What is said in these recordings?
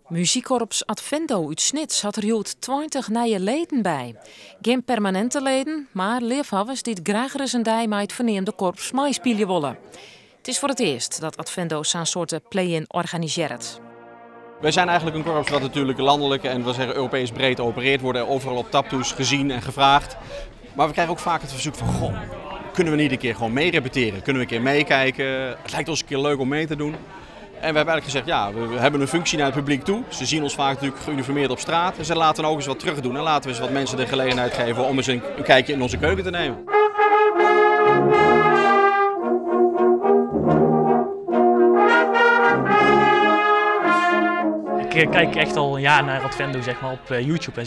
Muzykkorps Advendo út Snits hat der hjoed 20 nije leden by. Gjin permaninte leden, mar leafhawwers dy't graach ris in dei mei it ferneamde korps meispylje wolle. It is foar it earst dat Advendo sa'n soarte play-in organisearret. Wij zijn eigenlijk een korps wat natuurlijk landelijk en we zeggen Europees breed opereert, worden overal op taptoes gezien en gevraagd. Maar we krijgen ook vaak het verzoek van, goh, kunnen we niet een keer gewoon mee repeteren? Kunnen we een keer meekijken? Het lijkt ons een keer leuk om mee te doen. En we hebben eigenlijk gezegd, ja, we hebben een functie naar het publiek toe. Ze zien ons vaak natuurlijk geuniformeerd op straat. En ze laten ook eens wat terug doen. En laten we eens wat mensen de gelegenheid geven om eens een kijkje in onze keuken te nemen. Ik kijk echt al een jaar naar Advendo, op YouTube.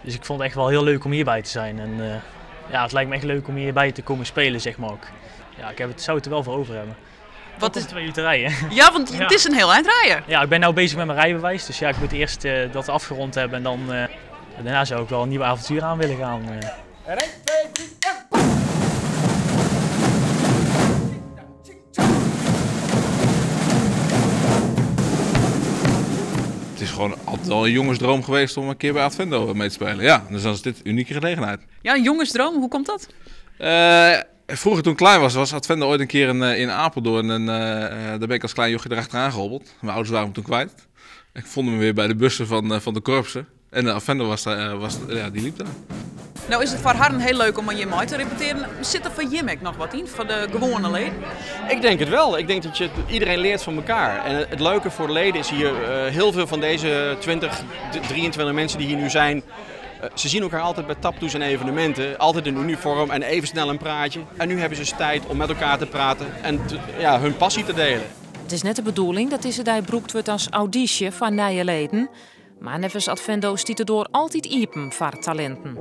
Dus ik vond het echt wel heel leuk om hierbij te zijn. En het lijkt me echt leuk om hierbij te komen spelen. Ook. Ja, ik zou het er wel voor over hebben. Wat Ook is om 2 uur te rijden. Ja, want het is een heel eind rijden. Ja, ik ben nu bezig met mijn rijbewijs. Dus ik moet eerst dat afgerond hebben. En dan daarna zou ik wel een nieuw avontuur aan willen gaan. En 1, 2, 3 en... Het is gewoon altijd al een jongensdroom geweest om een keer bij Advendo mee te spelen. Ja, dus dan is dit een unieke gelegenheid. Ja, een jongensdroom, hoe komt dat? Vroeger toen ik klein was, was Advendo ooit een keer in Apeldoorn. En daar ben ik als klein jochie erachteraan gehobbeld. Mijn ouders waren me toen kwijt. Ik vond me weer bij de bussen van de korpsen. En de Advendo die liep daar. Nou is het voor haar heel leuk om aan je mee te repeteren. Zit er voor Jim nog wat in, voor de gewone leden? Ik denk het wel. Ik denk dat iedereen leert van elkaar. En het leuke voor de leden is hier heel veel van deze 20, 23 mensen die hier nu zijn. Ze zien elkaar altijd bij taptoes en evenementen, altijd in uniform en even snel een praatje. En nu hebben ze eens tijd om met elkaar te praten en hun passie te delen. Het is net de bedoeling dat deze dag gebruikt wordt als auditie van nieuwe leden. Maar neffens Advendo stiet er door altijd iepen voor talenten.